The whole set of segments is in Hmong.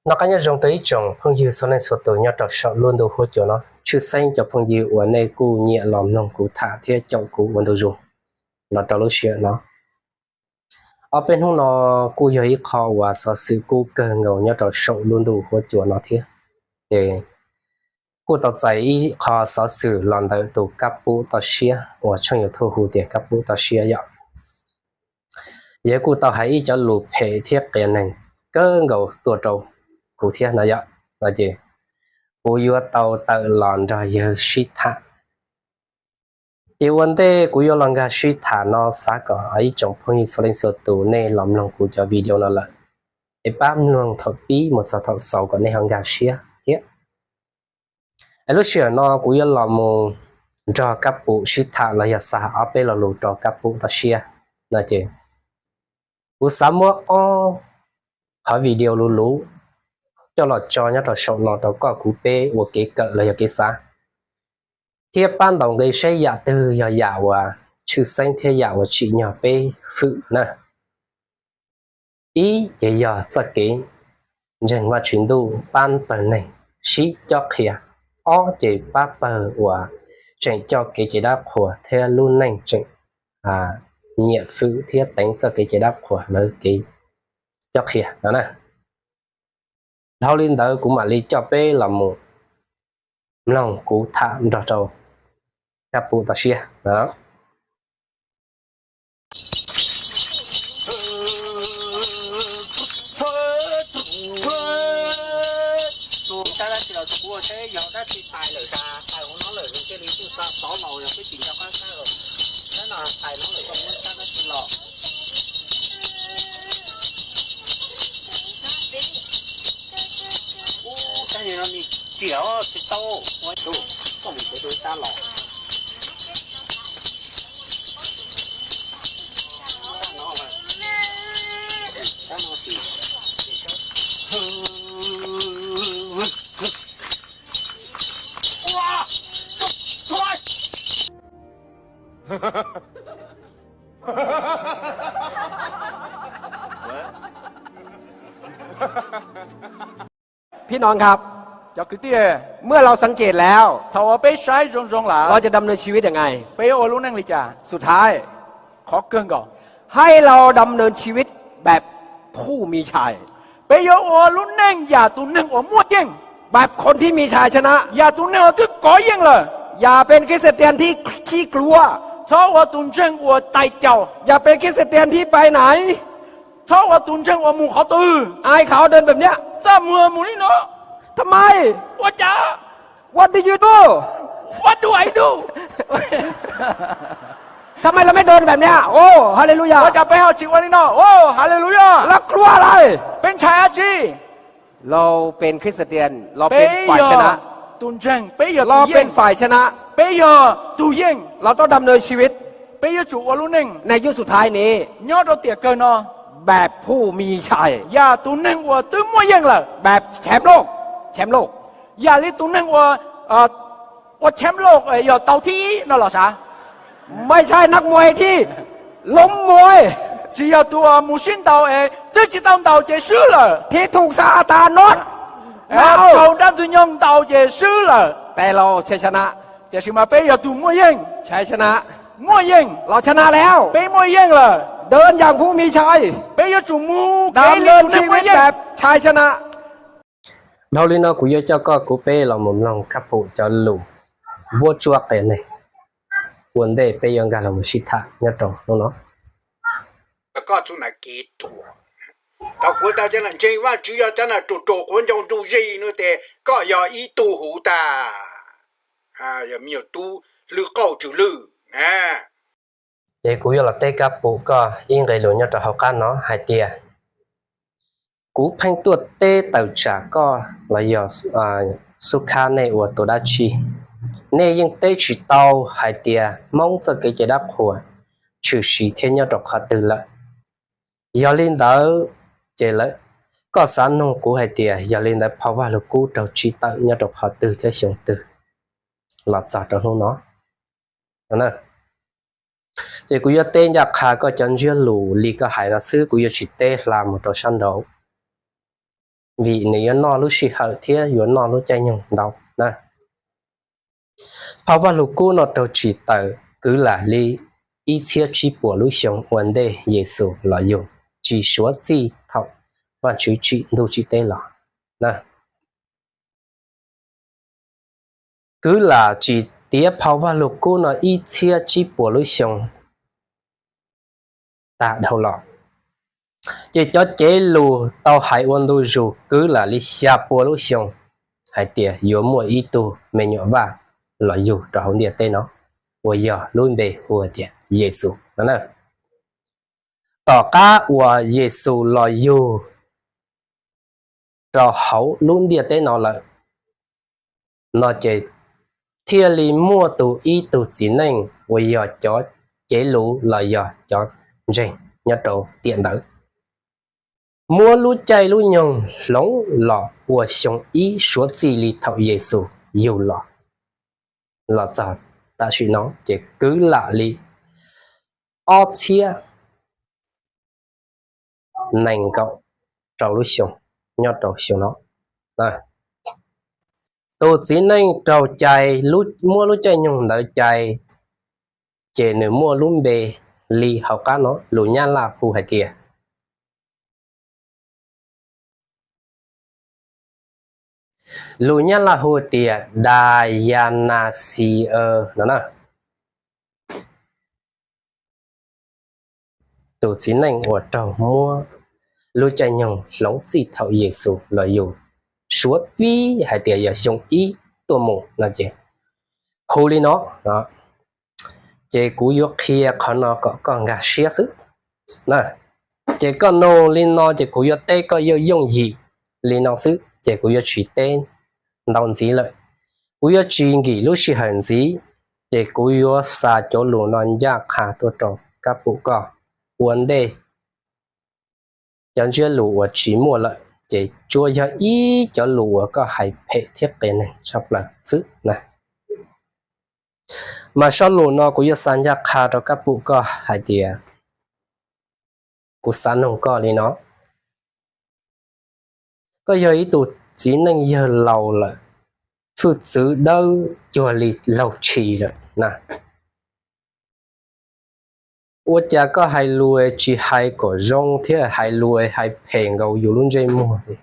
Noj qab nyob zoo rau ib tsoom phooj ywg txhua leej txhua tus nyob rau saum lub ntuj huab cua no, tshwj xeeb cov phooj ywg uas nej kuj nyiam los mloog kuv tham thiab caum kuv ua ntu zus los rau lub sij hawm no. Ob peb hnub no kuj yog ib qho uas xov xwm kub kawg nkaus nyob rau saum lub ntuj huab cua no thiab. Ces kuj tau txais ib qho xov xwm los ntawm tus Kab Pub Toj Siab uas tshooj YouTube hu tias Kab Pub Toj Siab yom. Yawg kuj tau hais ib cov lus phem thiab qias neeg kawg nkaus tuaj rau kuv thiab no yom. No ces kuv yuav tau tawm los nrog yawg sib tham. Ces ua ntej kuv yuav los nkag sib tham no xav kom ib tsoom phooj ywg txhua leej txhua tus nej los mloog kuv cov video no lawm, es pab mloog thaum pib mus txog thaum xaus kom nej ho nkag siab thiab. Es lub sij hawm no kuv yuav los mus nrog Kab Pub sib tham los yog xa ob peb lo lus rau Kab Pub Toj Siab no ces kuv xav muab ob qhov video luv luv coj los tso nyob rau saum no rau koj kuv peb ua kev kawm los yog kev xav, thiab pab ntaus nqi saib yam twg yog yam uas tshwj xeeb thiab yam uas tsim nyog peb hwm na. Ib ces yog txoj kev ntseeg Vajtswv ntuj pab pawg neeg sib cob qhia. Ob ces pab pawg uas tseem coj kev cai dab qhuas thiab lub neej tseem nyiam hwm thiab teev txoj kev cai dab qhuas lawv kev cob qhia no na. Dhau li ntawd kuv mam li coj peb los mus mloog kuv tham nrog rau Kab Pub Toj Siab.พี่น้องครับ Cov kwv tij, เมื่อเราสังเกตแล้ว thaum uas peb saib zoo zoo lawm, เราจะดำเนินชีวิตยังไง peb yuav ua lub neej li cas? สุดท้าย qhov kawg nkaus, ให้เราดำเนินชีวิตแบบผู้มีชัย peb yuav ua lub neej yam tus neeg uas muaj yeej, แบบคนที่มีชัยชนะ yam tus neeg uas twb kov yeej lawm. อย่าเป็นคริสเตียนที่ขี้กลัว txhob ua tus ntseeg uas tais caus, อย่าเป็นคริสเตียนที่ไปไหน txhob ua tus ntseeg uas mus qhov twg, อายเขาเดินแบบเนี้ย txaj muag mus li no. ทำไม Ua cas? What do you do? What do I do? ทำไมเราไม่เดินแบบเนี้ย โอ้ ฮาเลลูยา Ua cas peb ho tsis ua li no? Ua Haleluyas. เรากลัวอะไร Peb ntshai dab tsi? เราเป็นคริสเตียน เราเป็นฝ่ายชนะ Peb yog tus ntseeg, peb yog tus yeej, เราเป็นฝ่ายชนะ peb yog tus yeej, เราต้องดำเนินชีวิต peb yuav tsum ua lub neej ในยุคสุดท้ายนี้ nyob rau tiam kawg no แบบผู้มีชัย yam tus neeg uas twb muaj yeej lawm, แบบแชมป์โลก แชมป์โลก yam li tus neeg uas ua chém loj yog tau thib ib no los sav. ไม่ใช่นักมวยที่ล้มมวย Tsis yog tus uas mus sib ntaus es twb tsis tau ntaus ces swb lawm, ที่ถูกซาตานนวด raug dab ntxwg nyoog ntaus ces swb lawm, แต่เราชัยชนะ tiam sis mas peb yog tus muaj yeej, ชัยชนะ muaj yeej, เราชนะแล้ว peb muaj yeej lawm, เดินอย่างผู้มีชัย peb yuav tsum mus kev li tus neeg muaj yeej. ดำเนินชีวิตแบบชัยชนะ Dhau li no kuv yuav coj koj kuv peb los mus mloog Kab Pum cov lus vuab tsuab qias neeg ua ntej peb yuav nkag los mus sib tham nyob rau hnub no. Koj txuj nam kev ruam, thaum kuv tau cov nam ntseeg Vajtswv yog cov nam ruam ruam quav ncoo ntug zis no ces koj yog ib tug huv tag, yog me nyuam tub hlwb qauj tsw lwj na. Ces kuv yuav los teb Kab Pum koj ib nqe lus nyob rau hauv qab no hais tias, kuv pheej tuaj teb tawm tsam koj los yog xub khab nej ua tus dab tsi, nej yeej teb tsis tau hais tias Hmoob txoj kev cai dab qhuas tshwm sim thiab nyob rau qhov twg lawm. Yog li ntawd ces koj xav nug kuv hais tias yog li ntawd phau Vaj Lug Kub raug tsim tawm nyob rau qhov twg thiab xyoo twg los txog rau hnub no? Ces kuv yuav teb ncaj qha koj cov ntsiab lus li koj hais no xwb, kuv yuav tsis teb hla mus rau sab nraud. vim nws yuav noj lub sij hawm thiab yuav noj lub caij nyoog ntau na. Phau Vajluskub no raug tsim tawm kwv lam li ib txhiab tsib puas lub xyoo ua ntej Yexus los yug, tsis suav txij thaum Vajtswv tsim ntuj tsim teb los na. Kwv lam tsim tiav Phau Vajluskub no ib txhiab tsib puas lub xyoo tag dhau los, ces cov cev lus tau hais ua ntu zus kwv lam li xya pua lub xyoo hais tias yuav muaj ib tug me nyuam vaj los yug rau hauv ntiaj teb no, uas yog lub npe hu tias Yexus no na. Tom qab uas Yexus los yug rau hauv lub ntiaj teb no lawm no ces thiaj li muaj tus ib tug txiv neej uas yog cov cev lus los yog cov ntseeg nyob rau tiam ntawd, muab lub caij lub nyoog hloov los ua xyoo ib suav txij li thaum Yexus yug los, los txog tam sim no ces kwv lam li ob txhiab nees nkaum rau lub xyoo nyob rau xyoo no. Tus txiv neej raug cai, muab lub caij nyoog ntawd cai, ces nws muaj lub npe li hauv qab no, lus Nyab Laj hu hais tias, lus Nyab Laj hu tias Dayanaxier no na. Tus txiv neej uas raug muab lub caij nyoog hloov txij thaum Yexus los yug suav pib hais tias yog xyoo ib tuaj mus no ces hu li no. Ces kuv yuav qhia qhov no kom koj nkag siab xwb. Ces koj nug li no ces kuv yuav teb koj yooj yooj yim li no xwb ces kuv yuav tsis teb ntau ntxiv lawm. Kuv yuav tsis nkim lub sij hawm ntxiv, ces kuv yuav xa cov lus no ncaj qha tuaj rau kab pum koj ua ntej. Cov ntsiab lus uas tsis muaj lawm ces tsuas yog ib cov lus uas koj hais phem thiab qias neeg tshaj plaws xwb na. Mas zaj lus no kuv yuav xa ncaj qha rau kab pum koj hais tias, kuv xav nug koj li no, koj yog ib tug txiv neej yawg laus lawm, hwj txwv dawb cuag li laug tshis lawm na, ua cas koj hais lus tsis hais kom zoo thiab hais lus hais phem nkaus yus lub ntsej muag li?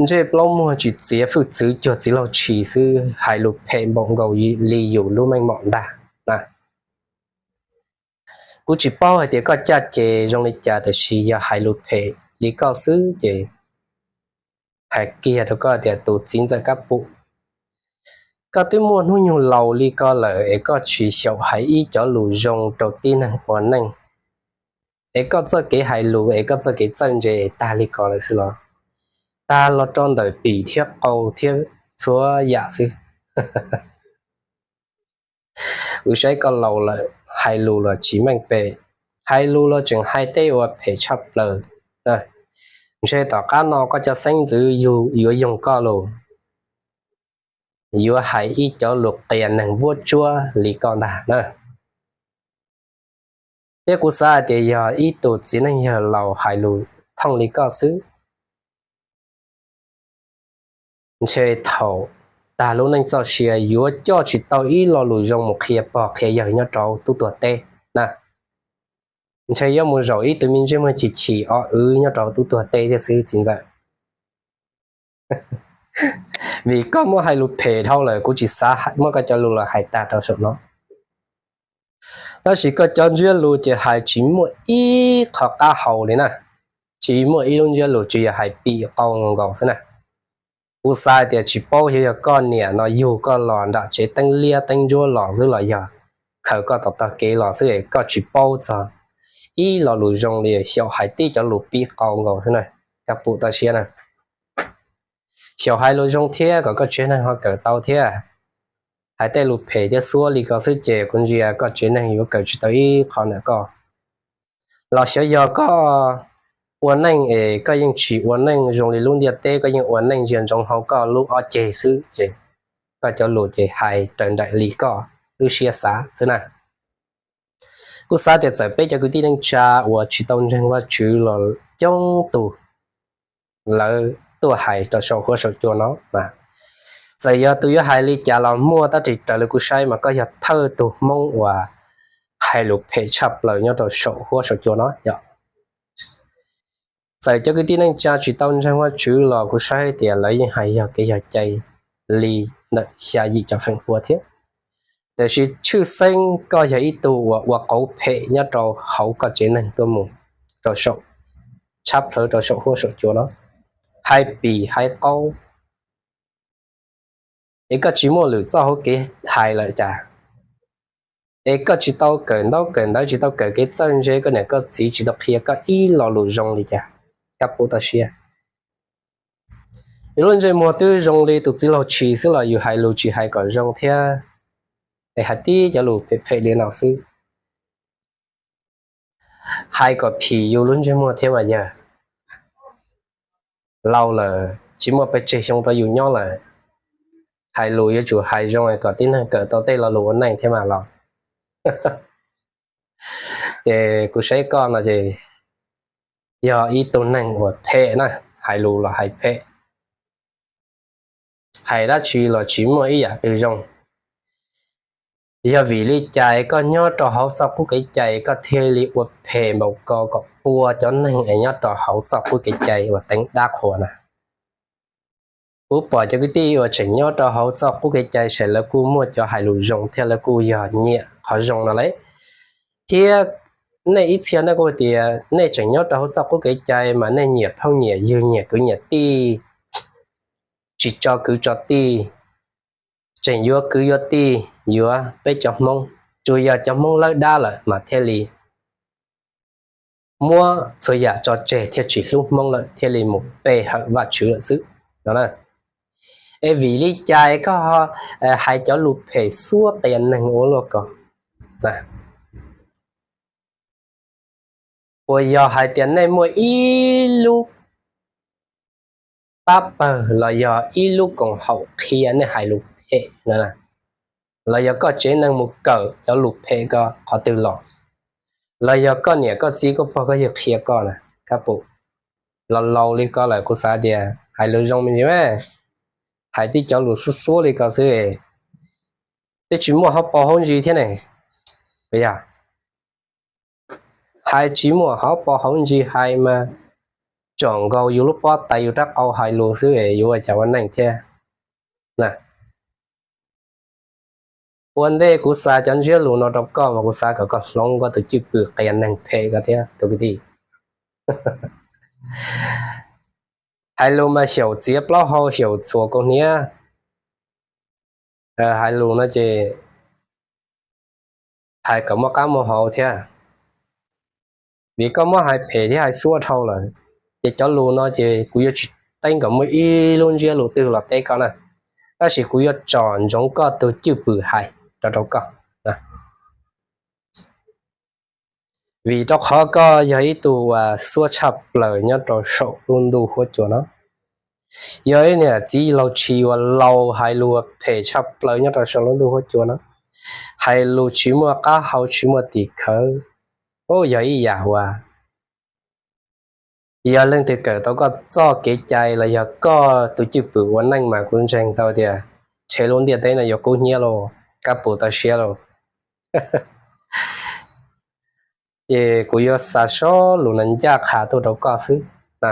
Ntsej plaub muag tsis txiav, hwj txwv cuag txiv laug tshis xwb, hais lus phem npaum nkaus li yus lub meej mom ntag. Kuv tsis paub hais tias koj caj ces zoo li cas, tab sis yog hais lus phem li koj xwb ces hais kiag rau koj tias tus txiv ntxawm kab pum, koj twb muaj hnub nyoog laus li ko lawm es koj tsis xyaum hais ib cov lus zoo rau tib neeg ua neej, es koj txoj kev hais lus es koj txoj kev txawj ntse tag li ko lawm xwb los? Tag los rau ntawm pim thiab qau thiab txhua yam xwb. Kuv saib koj laus lawm, hais lus los tsis meej pem, hais lus los tseem hais tej uas phem tshaj plaws. Ntshe tom qab no koj cov xeeb ntxwv yuav yoog koj lus, yuav hais ib cov lus qias neeg vuab tsuab li koj ntag na. Thiab kuv xav hais tias yog ib tug txiv neej yawg laus hais lus thooj li koj xwb, ntshe thaum tag lub neej txoj sia yuav coj tsis tau ib lo lus zoo mus qhia pog qhia yawg nyob rau tub tuag teb na. Ntshe yuav mus zaum ib tug me ntsej muag chim chim o wv nyob rau tub tuag teb thiab xwb txiv ntxawm. Vim koj muab hais lus phem dhau lawm, kuv tsis xav muab koj cov lus los hais tag rau saum no. Tab sis koj cov ntsiab lus ces hais tsis muaj ib qho qab hau li na, tsis muaj ib lub ntsiab lus, tsis yog hais pim qau nkaus xwb na. Kuv xav tias tsis paub xyov yog koj niam no yug koj los nram tsev teeb liab teeb ntsuab los xwb los yog khaws koj tom tog kev los xwb es koj tsis paub txog ib lo lus zoo li, xyaum hais tib cov lus pib qau nkaus xwb na. Koj pum toj siab na, xyaum hais lus zoo thiab kom koj tsev neeg ho kawm tau thiab. Hais tej lus phem thiab xuab li ko xwb ces kuv ntsia koj tsev neeg yuav kawm tsis tau ib qho ntawm koj. Los xyov yog koj ua neej es koj yeej tsis ua neej zoo li lub ntiaj teb, koj yeej ua neej ntsia ntsoov hauv koj lub ob ceg xwb ces koj cov lus ces hais raws nraim li koj lub siab xav xwb na. Kuv xav tias txawm peb cov kwv tij neej tsa uas tsis tau ntseeg Vajtswv los coob tug lawv tuaj hais rau saum huab saum cua no mas, txawm yog tus yuav hais li cas los muaj tab sis raws li kuv saib mas koj yog thawj tug Hmoob uas hais lus phem tshaj plaws nyob rau saum huab saum cua no yog. Txawm cov kwv tij neej tsa tsis tau ntseeg Vajtswv los kuv saib tias lawv yeej hais yog kev yog cai li ntawm xya yim cov feem pua thiab. Tiam sis tshwj xeeb koj yog ib tug uas ua qauv phem nyob rau hauv koj tsev neeg tuaj mus rau saum, tshab plawv rau saum huab saum cua no, hais pim hais qau, es koj tsis muaj lwm txoj hauv kev hais lawm cas? Es koj tsis tau kawm ntaub kawm ntawv, tsis tau kawm kev txawj ntse, koj niam koj txiv tsis tau qhia koj ib lo lus zoo li cas? Kab pub toj siab. Yus lub ntsej muag twb zoo li tus txiv laug tshis xwb los yus hais lus tsis hais kom zoo thiab, es hais tib cov lus phem phem li no xwb. Hais kom phim yus lub ntsej muag thiab mas yog laus lawm tsis muaj pes tsawg xyoo rau yus nyob lawm, hais lus yuav tsum hais zoo kom tib neeg kawm tau tej lo lus ua neej thiab mas los. Ces kuv saib koj no ces yog ib tug neeg uas phem na, hais lus los hais phem, hais dab tsi los tsis muaj ib yam twg zoo. Yog vim li cas koj nyob rau hauv txoj qub kev cai koj thiaj li ua phem npaum ko kom pua cov neeg es nyob rau hauv txoj qub kev cai uas teev dab qhuas na? Kuv pom cov kwv tij uas tseem nyob rau hauv txoj qub kev cai ces lawv kuj muaj cov hais lus zoo thiab lawv kuj yog nyiam qhov zoo no lawm. Thiab nej ib txhia nej kuj tias nej tseem nyob rau hauv txoj qub kev cai mas nej nyiam phooj nyiam ywg nyiam kwv nyiam tij, tsis tso kwv tso tij, tseem yuav kwv yuav tij yuav peb cov Hmoob, tsuas yog cov Hmoob lawb dab lawm mas thiaj li muab txhua yam tso tseg thiaj tsis hlub Hmoob lawm thiaj li mus pe hawm Vajtswv lawm xwb no. Es vim li cas koj hais cov lus phem xuab qias neeg ua luaj ko? Uas yog hais tias nej muaj ib lub pab pawg los yog ib lub koom haum qhia nej hais lus phem, los yog koj tsev neeg mus kawm cov lus phem ko qhov twg los, los yog koj niam koj txiv koj pog koj yawg qhia koj na, kab pum. Laus laus li ko lawm kuv xav tias hais lus zoo me ntsis mas, hais tib cov lus xuab xuab li ko xwb, twb tsis muaj hauv paus hauv ntsis thiab ne. Yog hais tsis muaj hauv paus hauv ntsis hais mas tsom nkaus yus lub pob tais yus rab qau hais lus xwb es yuav ua cas ua neej thiab na. Ua ntej kuv xa cov ntsiab lus no rau koj mas kuv xav kom koj hloov koj tus cwj pwm qias neeg phem ko thiab tus kwv tij. Hais lus mas xyaum txiav plaub hau xyaum txhuam kaus hniav. Hais lus no ces hais kom muaj qab muaj hau thiab, vim koj muab hais phem thiab hais xuab dhau lawm. Ces cov lus no ces kuv yuav tsis teeb kom muaj ib lub ntsiab lus twg los teb koj na, tab sis kuv yuav tsom ntsoov koj tus cwj pwm hais rau rau koj. Vim rau qhov koj yog ib tug uas xuab tshaj plaws nyob rau saum lub ntuj huab cua no. Yog ib niam txiv laug tshis uas laus hais lus phem tshaj plaws nyob rau saum lub ntuj huab cua no, hais lus tsis muaj qab hau tsis muaj tim khawv. Yog ib yam uas yog leej twg kawm tau koj txoj kev cai los yog koj tus cwj pwm ua neej mas kuv ntseeg tau tias ntshe lub ntiaj teb no yuav kub hnyiab lauj, kab pum tau siab lauj. Ces kuv yuav xa sob lus no ncaj qha tuaj rau koj xwb na.